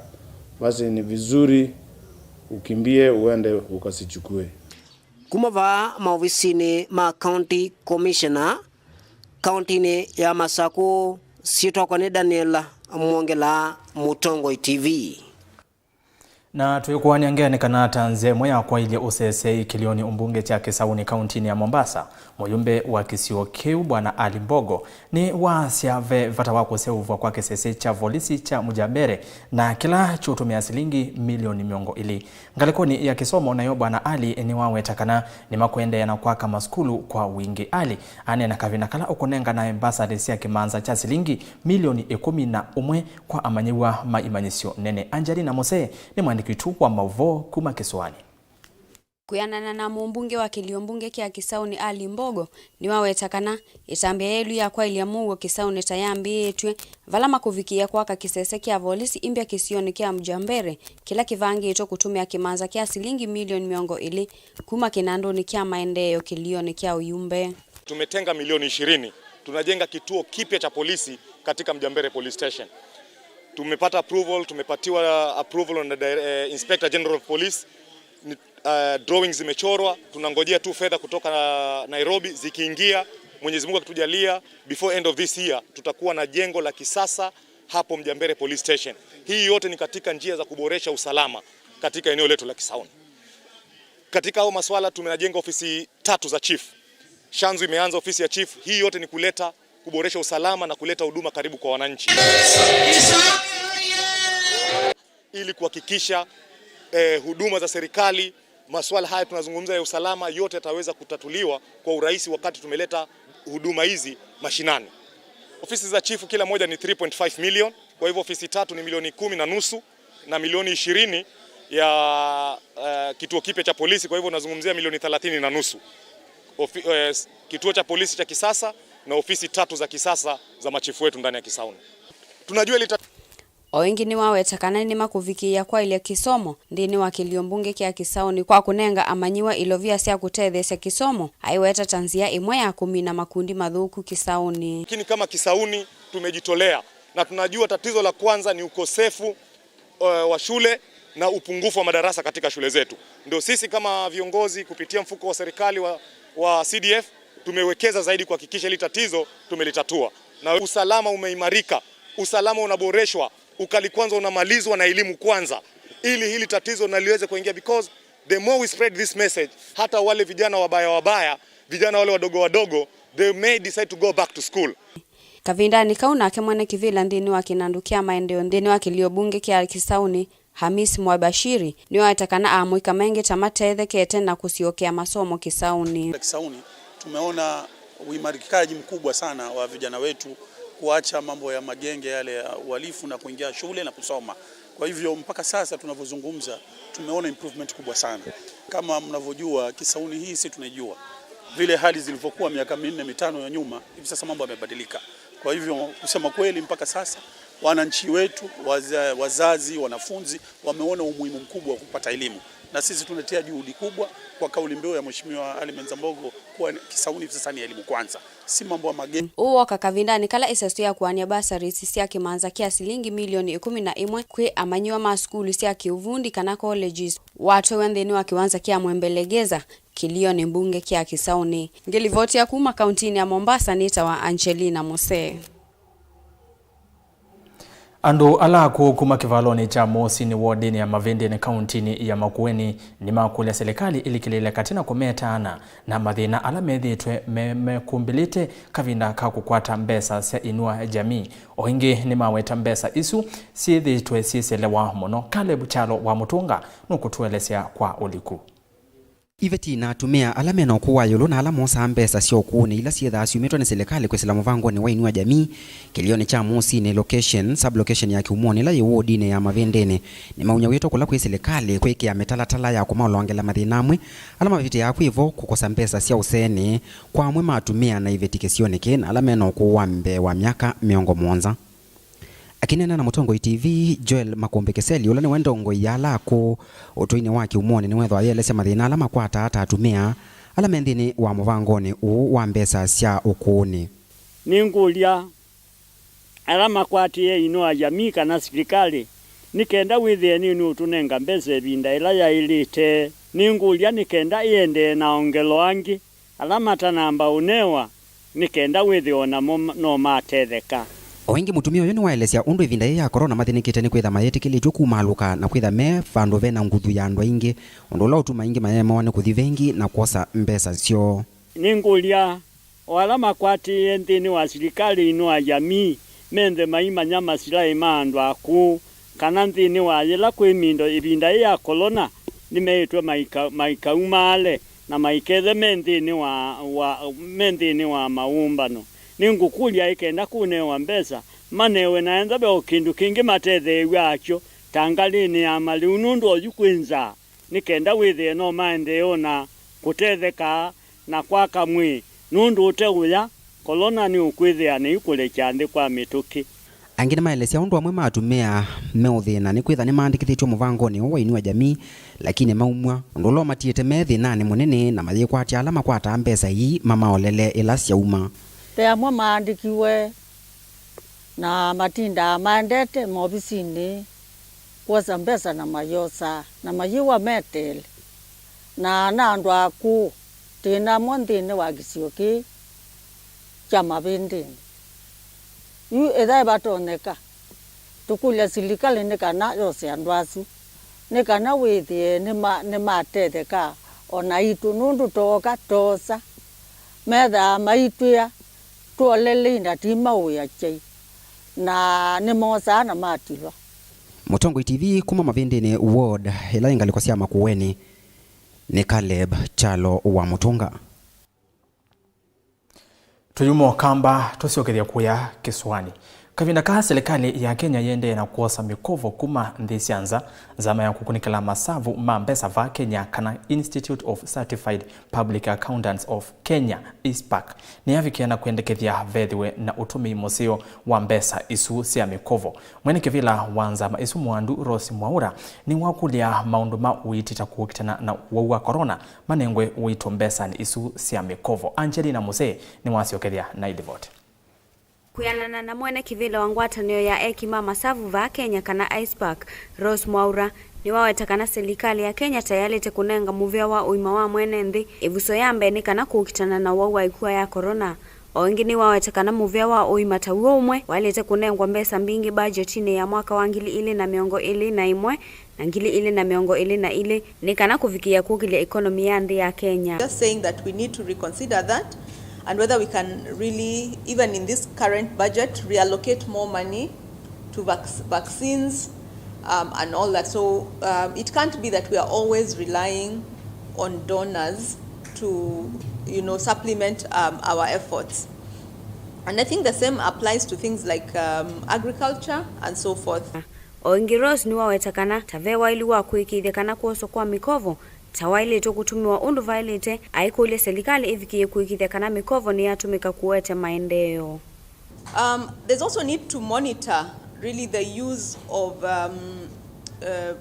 basi ni vizuri ukimbie uende ukasichukue. Kuma vaa maovisinĩ ma County Commissioner kauntinĩ ya Masakũ, syĩtwa yakwa nĩ Daniel Mwongela, Mũtongoi T V. Na twĩkũanĩa ngeanĩ kana ta nzĩa ĩmwe ya kwaĩlya ũseseĩ kĩlĩonĩ ũmbunge kya Kĩsaũnĩ kauntinĩ ya Mombasa, mũyumbe wa kĩsio kĩu Bwana Ali Mbogo nĩwaasya ve vata wa kũseũvw'a kwa kĩsese kya volisi kya Mujambere na kĩla kyũtũmĩa silingi milioni mĩongo ĩlĩ. Ngalĩkonĩ ya kĩsomo nayo Bwana Ali nĩwaweta kana nĩmakũendeea na kwaka masukulu kwa wingĩ. Ali aneena kavinda kala ũkũnenganae mbasarĩ sya kĩmanza kya silingi milioni ĩkũmi na ũmwe kwa amanyĩw'a ma imanyĩsyo nene. Angelina Mose nĩ mwandĩki witũ wa maũvoo kuma kĩsũanĩ. Kwĩanana na mũmbunge wa kĩlio mbunge kya Kĩsaũnĩ Ali Mbogo, nĩwaweta kana ĩtambya yĩlu ya kwaĩlya mũuo Kĩsaũnĩ ta yambĩĩtw'e, vala makũvikĩĩa kwaka kĩsese kya volisi imbya kĩsionĩ kya Mujambere, kĩla kĩvangĩtwe kũtũmĩa kĩmanza kya silingi milioni mĩongo ĩlĩ kuma kĩnandũnĩ kya maendeeo kĩlionĩ kya ũyumbe. Tumetenga milioni ishirini. Tunajenga kituo kipya cha polisi katika Mjambere Police Station. Tumepata approval, tumepatiwa approval na the, eh, Inspector General of Police. Ni, eh, drawings zimechorwa, tunangojea tu fedha kutoka Nairobi. Zikiingia, Mwenyezi Mungu akitujalia, before end of this year, tutakuwa na jengo la kisasa hapo Mjambere Police Station. Hii yote ni katika njia za kuboresha usalama katika eneo letu la Kisauni. Katika hayo maswala tumejenga ofisi tatu za chief. Shanzu imeanza ofisi ya chief. Hii yote ni kuleta, kuboresha usalama na kuleta huduma karibu kwa wananchi, ili kuhakikisha, eh, huduma za serikali, maswala haya tunazungumza ya usalama, yote yataweza kutatuliwa kwa urahisi wakati tumeleta huduma hizi mashinani. Ofisi za chifu kila moja ni three point five million, kwa hivyo ofisi tatu ni milioni kumi na nusu na milioni ishirini ya, eh, kituo kipya cha polisi, kwa hivyo unazungumzia milioni thelathini na nusu. Ofi-, eh, s-, kituo cha polisi cha kisasa na ofisi tatu za kisasa za machifu wetu ndani ya Kisauni. Tunajua lita- O ĩngĩ nĩwaweta kana nĩmakũvikĩĩa kwaĩlya kĩsomo nthĩnĩ wa kĩlio mbunge kya Kĩsaũnĩ kwa kũnenga amanyĩw'a ilovia sya kũtetheesya kĩsomo, aiweta ta nzĩa ĩmwe ya kũmina makundi mathũku Kĩsaũnĩ. Lakini kama Kisauni tumejitolea na tunajua tatizo la kwanza ni ukosefu, eh, wa shule na upungufu wa madarasa katika shule zetu. Ndio sisi kama viongozi kupitia mfuko wa serikali wa, wa C D F tumewekeza zaidi kuhakikisha hili tatizo tumelitatua. Na usalama umeimarika, usalama unaboreshwa, ukali kwanza unamalizwa na elimu kwanza, ili hili tatizo na liweze kuingia, because the more we spread this message, hata wale vijana wabaya wabaya, vijana wale wadogo wadogo, they may decide to go back to school. Kavindanĩ kau, nake mwene kĩvĩla nthĩnĩ wa kĩnandũ kya maendeeo nthĩnĩ wa kĩlio mbunge kya Kĩsaũnĩ, Hamis Mwabashiri, nĩwaweta kana amũika maingĩ ta matethekete na kũsyokea masomo Kĩsaũnĩ. Kisauni tumeona uimarikaji mkubwa sana wa vijana wetu kuacha mambo ya magenge yale ya uhalifu na kuingia shule na kusoma. Kwa hivyo mpaka sasa tunavyozungumza tumeona improvement kubwa sana. Kama mnavyojua, Kisauni hii si tunaijua. Vile hali zilivyokuwa miaka minne mitano ya nyuma, hivi sasa mambo yamebadilika. Kwa hivyo kusema kweli, mpaka sasa wananchi wetu, waza-, wazazi, wanafunzi wameona umuhimu mkubwa wa kupata elimu, na sisi tunatia juhudi kubwa kwa kauli mbiu ya Mheshimiwa Ali Menza Mbogo kuwa Kisauni hivi sasa ni elimu kwanza, si mambo ya magenge. Ũũ woka kavindanĩ kala ĩseso ya kũanĩa bursaries sya kĩmanza kya silingi milioni ĩkũmi na ĩmwe kwĩ amanyĩw'a ma sukulu sya kĩũvundi kana colleges watwaiwe nthĩnĩ wa kĩwanza kya Mwembe Legeza, kĩlionĩ mbunge kya Kĩsaũnĩ. Ngĩlivotia kuma kauntinĩ ya Mombasa, nĩtawa Angelina Mose. Andũ ala akũũ kuma kĩvalonĩ kya Mosinĩ wodinĩ ya Mavĩndĩnĩ kauntinĩ ya Makueni nĩmakũlya silikalĩ ĩlikĩlĩĩle katĩ na kũmetaana na mathĩna ala methĩĩtwe me-, mekũmbĩlĩte kavinda ka kũkwata mbesa sya Inua Jamii. O ĩngĩ nĩmaweta mbesa isu syĩthĩĩtwe syĩselewa mũno. Caleb Kyalo wa Mũtũnga nũkũtũelesya kwa ũliku. Iveti na atumĩa ala me na ũkũũ wa ĩũlũ na ala mosaa mbesa sya ũkũũnĩ ila syĩthaa syumĩtwe nĩ silikalĩ kwĩsĩla mũvangonĩ wa Inua Jamii kĩlĩonĩ kya Mosinĩ location, sub-location ya Kiumoni ĩla yĩ wodinĩ ya Mavĩndĩnĩ, nĩmaunyawĩtwe kũla kwĩ silikalĩ kwĩkĩa mĩtalatala ya kũmaolongela mathĩna amwe ala mavĩtĩaa kwĩ vo kũkosa mbesa sya ũseenĩ kwa amwe ma atumĩa na iveti kĩsionĩ kĩĩ na ala me na ũkũũ wa mbee wa myaka mĩongo mũonza. Akĩneena na Mũtongoi T V, Joel Makũmbĩ Kĩseli, ũla nĩwe ndongoi ya ala akũũ ũtũinĩ wa Kiumoni, nĩwethwa ayĩelesya mathĩna ala makwataa ta atumĩa ala me nthĩnĩ wa mũvangonĩ ũũ wa mbesa sya ũkũũnĩ. Nĩngũlya ala makwatĩe Inua Jamii kana silikalĩ nĩ kenda wĩthĩe nĩnũũtũnenga mbesa ĩvinda ĩla yaĩlĩte. Nĩngũlya nĩ kenda ĩendee na ongelo angĩ ala matanamba ũnewa, nĩ kenda wĩthĩe o namo no matetheka. O ĩngĩ, mũtumĩa ũyũ nĩwaelesya ũndũ ĩvinda yĩĩ ya korona mathĩnĩkĩte nĩ kwĩtha mayĩtĩkĩlĩtw'e kumaalũka na kwĩtha me vandũ ve na nguthu ya andũ aingĩ, ũndũ ũla ũtuma aingĩ mayemewa nĩ kũthi vengi na kwosa mbesa syoo. Nĩngũlya o ala makwatĩĩe nthĩnĩ wa silikalĩ, Inua Jamii, menthe maimanya masilaĩ ma andũ akũũ, kana nthĩnĩ wa yĩla kwĩ mĩndo ĩvinda yĩĩ ya kolona nĩmeĩtwe maika-, maikaumaale na maikethe me nthĩnĩ wa, wa, me nthĩnĩ wa maũmbano. Nĩngũkũlya ĩkenda kũnewa mbesa, manewe na ethĩwa ve o kĩndũ kĩngĩ matetheew'a akyo, ta ngalĩnĩ ya malĩu, nũndũ oyu kwĩ nzaa, nĩ kenda wĩthĩe no maendee o na kũtetheka na kwaka mwĩĩ, nũndũ ũte ũya, kolona nĩũkwĩthĩa nĩikũlekya nthĩ kwa mĩtũkĩ. Angĩ nĩmaelesya ũndũ amwe ma atumĩa meũthĩna nĩ kwĩtha nĩmaandĩkĩthĩtw'e mũvangonĩ ũũ wa Inua Jamii, lakini maumw'a, ũndũ ũla ũmatiĩte me thĩnanĩ mũnene na mayĩkwatya ala makwataa mbesa ii mamaolele ĩla syauma. Ve amwe maandĩkiwe na matindaa maendete maovisinĩ kwosa mbesa na mayosaa na mayĩw'a meteele. Na na andũ akũũ, twĩ namo nthĩnĩ wa kĩsio kĩĩ kya Mavĩndĩnĩ. Yu ĩthaĩ vatonyeka, tũkũlya silikalĩ nĩ kana yose andũ asu, nĩ kana wĩthĩe nĩma-, nĩmatetheka o naitũ, nũndũ tooka toosa, methaa maitwĩa twolelei na ti maũya kyai, na nĩmosaa na matilwa. Mũtongoi T V kuma Mavĩndĩnĩ ward ĩla yĩ ngalĩko sya Makueni nĩ Caleb Kyalo wa Mũtũnga. Tũyuma Ũkamba, tũsyokethya kũya kĩsũanĩ. Kavinda kaa, silikalĩ ya Kenya yĩendee na kwosa mĩkovo kuma nthĩ sya nza. Nzama ya kũkunĩkĩla masavu ma mbesa vaa Kenya, kana Institute of Certified Public Accountants of Kenya, ISPAC, nĩyavikie na kwendekethya vethĩwe na ũtũmĩi mũseo wa mbesa isu sya mĩkovo. Mwene kĩvĩla wa nzama ĩsu Mwandu Rose Mwaura nĩwakũlya maũndũ ma ũiiti ta kũkitana na ũwau wa korona manengwe ũito mbesanĩ isu sya mĩkovo. Angelina Musee nĩwasyokethya na ĩlivoti. Kwĩanana na mwene kĩvĩla wa ngwatanĩo ya eki ma masavu vaa Kenya, kana ISPAC, Rose Mwaura, nĩwaweta kana silikalĩ ya Kenya ta yaĩlĩte kũnenga mũvĩa wa ũima wa mwene nthĩ ĩvuso ya mbee nĩ kana kũkitana na ũwau wa ĩkua ya korona. O ĩngĩ nĩwaweta kana mũvĩa wa ũima ta w'o ũmwe waĩlĩte kũnengwa mbesa mbingĩ mbajetinĩ ya mwaka wa ngili ilĩ na mĩongo ĩlĩ na ĩmwe na ngili ilĩ na mĩongo ĩlĩ na ilĩ nĩ kana kũvikĩĩa kũkĩlya ĩkonomi ya nthĩ ya Kenya. Just saying that we need to reconsider that and whether we can really, even in this current budget, reallocate more money to vac-, vaccines, um, and all that. So, um, it can't be that we are always relying on donors to, you know, supplement, um, our efforts. And I think the same applies to things like, um, agriculture and so forth. O ĩngĩ, Rose nĩwaweta kana ta ve waĩlu wa kũĩkĩĩthya kana kwoswa kwa mĩkovo ta waĩlĩtwe kũtũmĩwa ũndũ vaĩlĩte, aikũlya silikalĩ ĩvikĩĩe kũĩkĩĩthya kana mĩkovo nĩyatũmĩka kũete maendeeo. Um, there's also need to monitor really the use of, um, uh,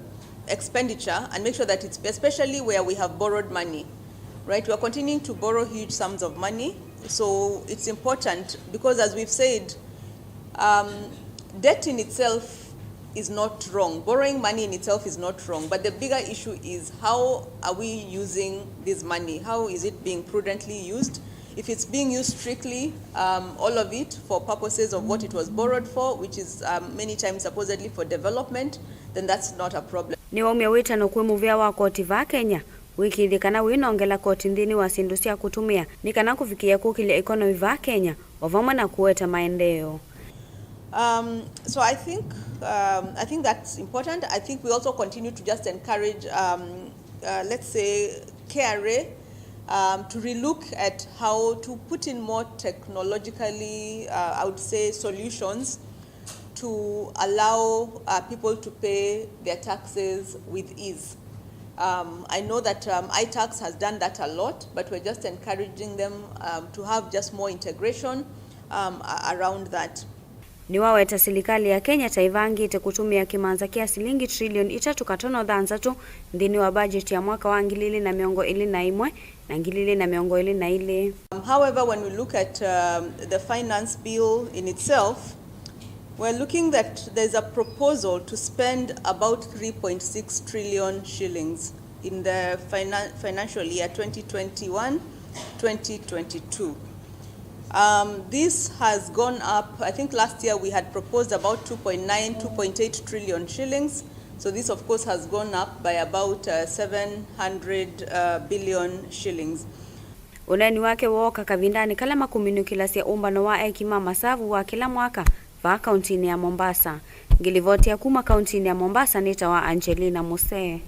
expenditure and make sure that it's, especially where we have borrowed money, right? We are continuing to borrow huge sums of money, so it's important because, as we've said, um, debt in itself is not wrong. Borrowing money in itself is not wrong, but the bigger issue is, how are we using this money? How is it being prudently used? If it's being used strictly, um, all of it for purposes of what it was borrowed for, which is, um, many times supposedly for development, then that's not a problem. Nĩwaumya wĩtano kwĩ mũvĩa wa koti vaa Kenya wĩkĩĩthye kana wĩnongela koti nthĩnĩ wa syĩndũ sya kũtũmĩa nĩ kana kũvikĩĩa kũkĩlya ĩkonomi vaa Kenya, o vamwe na kũete maendeeo. Um, so I think, um, I think that's important. I think we also continue to just encourage, um, uh, let's say, K R A, um, to relook at how to put in more technologically, uh, I would say, solutions to allow, uh, people to pay their taxes with ease. Um, I know that, um, iTax has done that a lot, but we're just encouraging them, um, to have just more integration, um, a-, around that. Nĩwaweta silikalĩ ya Kenya ta ĩvangĩte kũtũmĩa kĩmanza kya silingi trilioni itatũ katono thanthatũ nthĩnĩ wa bajeti ya mwaka wa ngili ilĩ na mĩongo ĩlĩ na ĩmwe na ngili ilĩ na mĩongo ĩlĩ na ilĩ. Um, however, when we look at, um, the finance bill in itself, we're looking that there's a proposal to spend about three point six trillion shillings in the finan-, financial year twenty twenty-one, twenty twenty-two. Um, this has gone up. I think last year we had proposed about two point nine, two point eight trillion shillings. So this, of course, has gone up by about, uh, seven hundred, uh, billion shillings. Ũneeni wake wooka kavindanĩ kala makũminũkĩlasya ũmbano wa eki ma masavu wa kĩla mwaka vaa kauntinĩ ya Mombasa. Ngĩlivoti ya kuma kauntinĩ ya Mombasa nĩtawa Angelina Musee.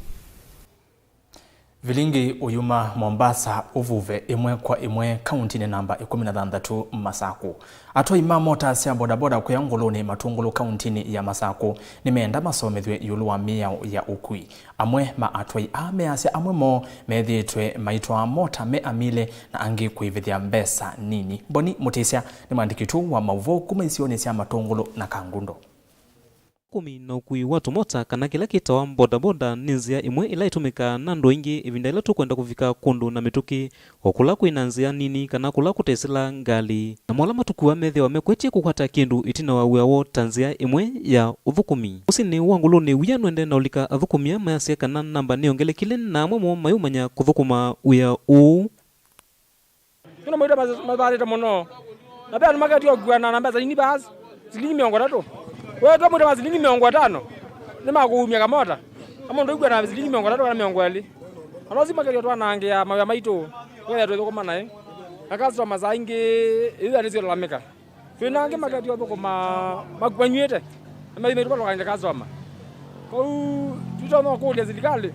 Vilingi ũyuma Mombasa ũvuve ĩmwe kwa ĩmwe kauntinĩ namba ĩkũmi na thanthatũ Masakũ. Atwai ma mota sya bodaboda kũya Ngũlũnĩ Matũngũlũ kauntinĩ ya Masakũ nĩmeenda masomethw'e ĩũlũ wa mĩao ya ũkui. Amwe ma atwai aa measya amwe moo methĩĩtwe maitwaa mota me amile na angĩ kũĩvĩthya mbesa nini. Mboni Mũtĩsya nĩ mwandĩki witũ wa maũvoo kuma isionĩ sya Matũngũlũ na Kangundo. Ũthũkũmi na ũkui wa tũmota, kana kĩla kĩtawa bodaboda, nĩ nzĩa ĩmwe ĩla ĩtũmĩkaa na andũ aingĩ ĩvinda yĩla tũkwenda kũvika kũndũ na mĩtũkĩ, o kũla kwĩ na nzĩa nini kana kũla kũtesĩlaa ngalĩ. Namo ala matukua methĩawa mekwetye kũkwata kĩndũ ĩtina wa wĩa woo ta nzĩa ĩmwe ya ũthũkũmi. Mũsyĩnĩ wa Ngũlũnĩ, wia nũendee na ũlika, athũkũmi aa mayasya kana namba nĩyongelekile, na amwe moo mayũmanya kũthũkũma wĩa ũũ. Nũndũ maũta mas-, mavalĩte mũno. Na ve andũ maketio kũkuana na mbesa nini vaa, silingi mĩongo ĩtatũ. Weetwa maũta ma silingi mĩongo ĩtano, nĩmakũumya kamota. Na mũndũ ũikuana na silingi mĩongo ĩtatũ kana mĩongo ĩlĩ. Andũ asu maketio twanangĩa mawĩa maitũ, wĩa twĩthũkũma naĩ. Na customer saa ingĩ, ĩu nĩsyĩlalamĩka. Twĩ na angĩ maketio thũkũma maku-, manyw'ĩte, na mathi maitũ valũkanĩte customer. Kwoou, tũtonya kũlya silikalĩ,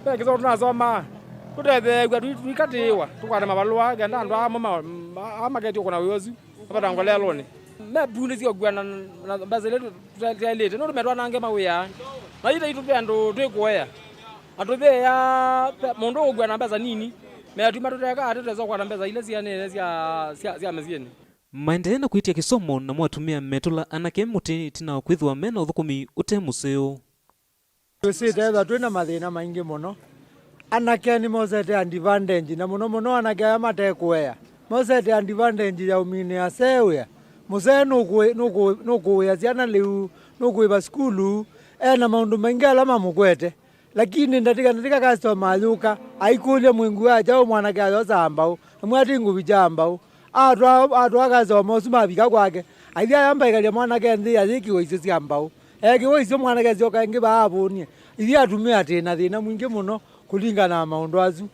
ve kĩsoo tũnasomaa, tũtetheew'a, tũi-, tũikatĩĩwa, tũkwate mavalũa, kenda andũ aa amwe ma-, ma-, aa maketio kũna wĩa ũsu, mavata ngolelũnĩ. Mepundĩsye ũkua na, na mbesa ila tũ-, tũ-, tũtaĩlĩte, nũndũ metwanange mawĩa. Na yu taitũ ve andũ twĩkũea, na tũtheea, ve mũndũ ũkua na mbesa nini, meatuma tũteka atĩ twesa kũkwata mbesa ila sianĩene sya, sya, sya mĩsyĩnĩ. Maendee na kwĩtya kĩsomo, namo atumĩa metũla anake mũtĩ ĩtina wa kwĩthĩwa me na ũthũkũmi ũte mũseo. Twĩsĩte ethwa twĩ na mathĩna maingĩ mũno. Anake nĩmosete advantage, na mũno mũno anake aya mate kũea, mosete advantage ya ũminĩa asee wĩa. Mũsee nũkũĩ-, nũkũĩ-, nũkũĩa syana lĩu, nũkũĩva sukulu, e na maũndũ maingĩ ala mamũkwete. Lakini ndatĩka ndatĩka customer ayũka, aikũlya mwĩngũ wa kyaũ mwanake ayosaa mbaũ, na mwati ngũvi kya mbaũ. Atwaa, atwaa customer ũsu mavika kwake, aithi ayamba ĩkalya mwanake nthĩ ayĩkĩwa isyo sya mbaũ. Ekĩwa isyo mwanake asyoka ĩngĩ vaa avũnie. Ithyĩ atumĩa twĩ na thĩna mwingĩ mũno kũlingana na maũndũ asu.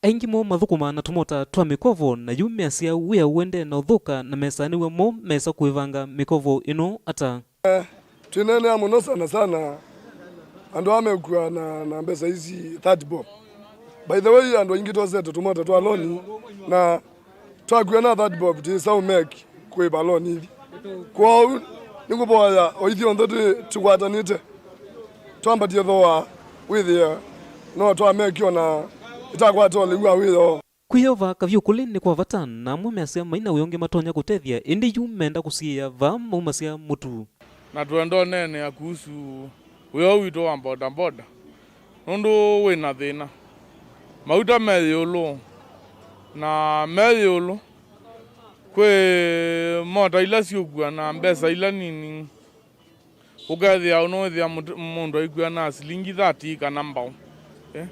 Aingĩ moo mathũkũmaa na tũmota twa mĩkovo, na yu measya wĩa ũendee na ũthũka na mesaanĩw'a mo mesa kũĩvanga mĩkovo ĩno ata. Twĩneenea mũno sana sana andũ aa mekua na, na mbesa ici thirty bob. By the way, andũ aingĩ twosete tũmota twa loni, na twakua na thirty bob tĩsa ũmeki kũĩva loni ithi. Kwoou nĩngũvoya o ithyonthe twĩ, tũkwatanĩte, twambatie thooa wĩthĩe no twameki o na ĩtakwata ũlĩu wa wĩoo. Kwĩyova kavyũ kũlĩ nĩ kwa vata, na amwe measya mai na wĩa ũngĩ matonya kũtethya, ĩndĩ yu menda kũsiĩĩa vaa maumasya mũtu. Na twenda ũneenea kuhusu wĩa ũũ witũ wa bodaboda, nũndũ wĩ na thĩna. Mauta me ĩũlũ, na me ĩũlũ kwĩ mota ila siũkua na mbesa ila nini. Ũkethĩa ũnũĩthĩa mũndũ aikua na silingi thirty kana mbaũ. Eh?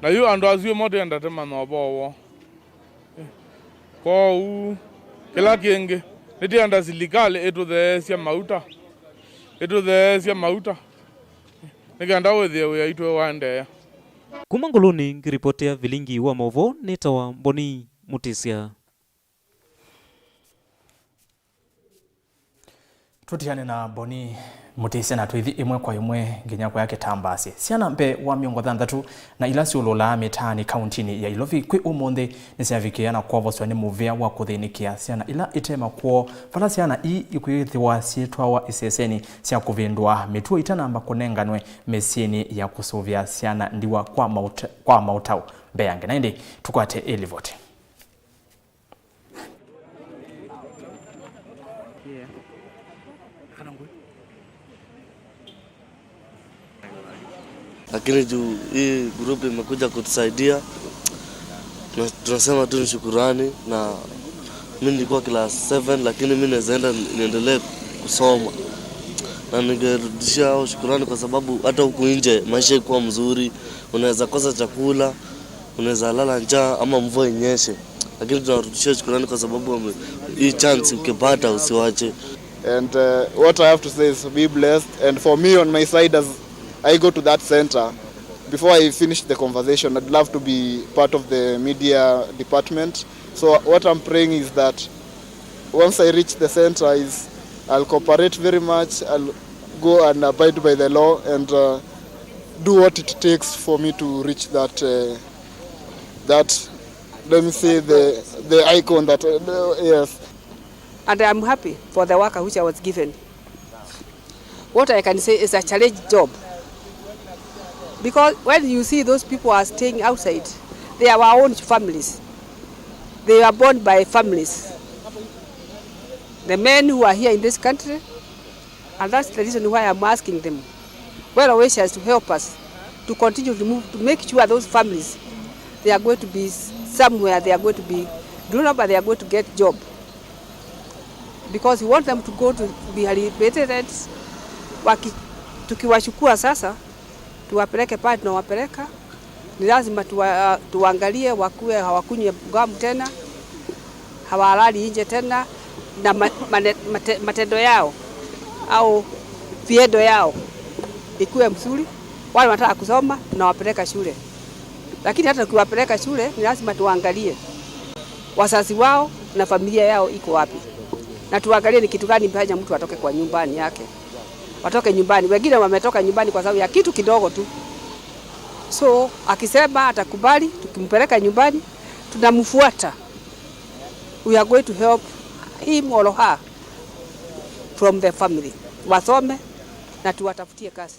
Na yu andũ asu ĩmo twĩenda tũmanya ũvoo woo. Eh? Kwoou, kĩla kĩngĩ, nĩtwĩenda silikalĩ ĩtũtheesye mauta. Ĩtũtheesye mauta. Nĩ kenda wĩthĩe wĩa itũ waendeea. Kuma Ngũlũnĩ ngĩripotea vilingi wa maũvoo nĩtawa Mboni Mũtĩsya. Tũtiane na Mboni Mũtĩsya na twĩthi ĩmwe kwa ĩmwe nginya kũya Kĩtambaasĩ. Syana mbee wa mĩongo thanthatũ na ila syũlũlaa mĩtaanĩ kauntinĩ ya Ilovi kwĩ ũmũnthĩ nĩsyavikĩĩa na kwovosw'a nĩ mũvĩa wa kũthĩnĩkĩa syana ila ite makwoo, vala syana ii ikwĩthĩwa syĩtwawa isesenĩ sya kũvĩndũa mĩtuo itanamba kũnenganwe mĩsyĩnĩ ya kũsũvĩa syana ndiwa kwa maũta-, kwa maũtao. Mbee ya ngenaĩ ndĩ, tũkwate ĩ livoti. Lakini juu hii group imekuja kutusaidia, tuna-, tunasema tu ni shukurani, na mi nilikuwa class seven, lakini mi naweza enda niendelee kusoma. Na ningerudishia hao shukurani kwa sababu hata huku nje maisha ikuwa mzuri, unaweza kosa chakula, unaweza lala njaa ama mvua inyeshe. Lakini tunawarudishia shukrani kwa sababu wame-, hii chance ukipata usiwache. And uh, what I have to say is be blessed. And for me, on my side, as I go to that center, before I finish the conversation, I'd love to be part of the media department. So what I'm praying is that once I reach the center, is I'll cooperate very much. I'll go and abide by the law and uh, do what it takes for me to reach that uh, that, let me say, the the icon that uh, yes. And I am happy for the work which I was given. What I can say is a challenge job. Because when you see those people are staying outside, they are our own families. They are born by families. The men who are here in this country, and that's the reason why I'm asking them, well wishers, to help us to continue to move, to make sure those families, they are going to be somewhere, they are going to be grown up, and they are going to get job. Because we want them to go to be rehabilitated. Waki-, tukiwachukua sasa, tuwapeleke pale tunawapeleka, ni lazima tuwa-, tuwaangalie wakuwe hawakunywe gamu tena, hawalali nje tena, na ma-, mane-, mate-, matendo yao au viendo yao ikuwe mzuri. Wale wanataka kusoma, tunawapeleka shule, lakini hata tukiwapeleka shule, ni lazima tuangalie wazazi wao na familia yao iko wapi, na tuangalie ni kitu gani imefanya mtu atoke kwa nyumbani yake, watoke nyumbani. Wengine wametoka nyumbani kwa sababu ya kitu kidogo tu. So akisema atakubali, tukimpeleka nyumbani, tunamfuata. We are going to help him or her from the family, wasome na tuwatafutie kazi.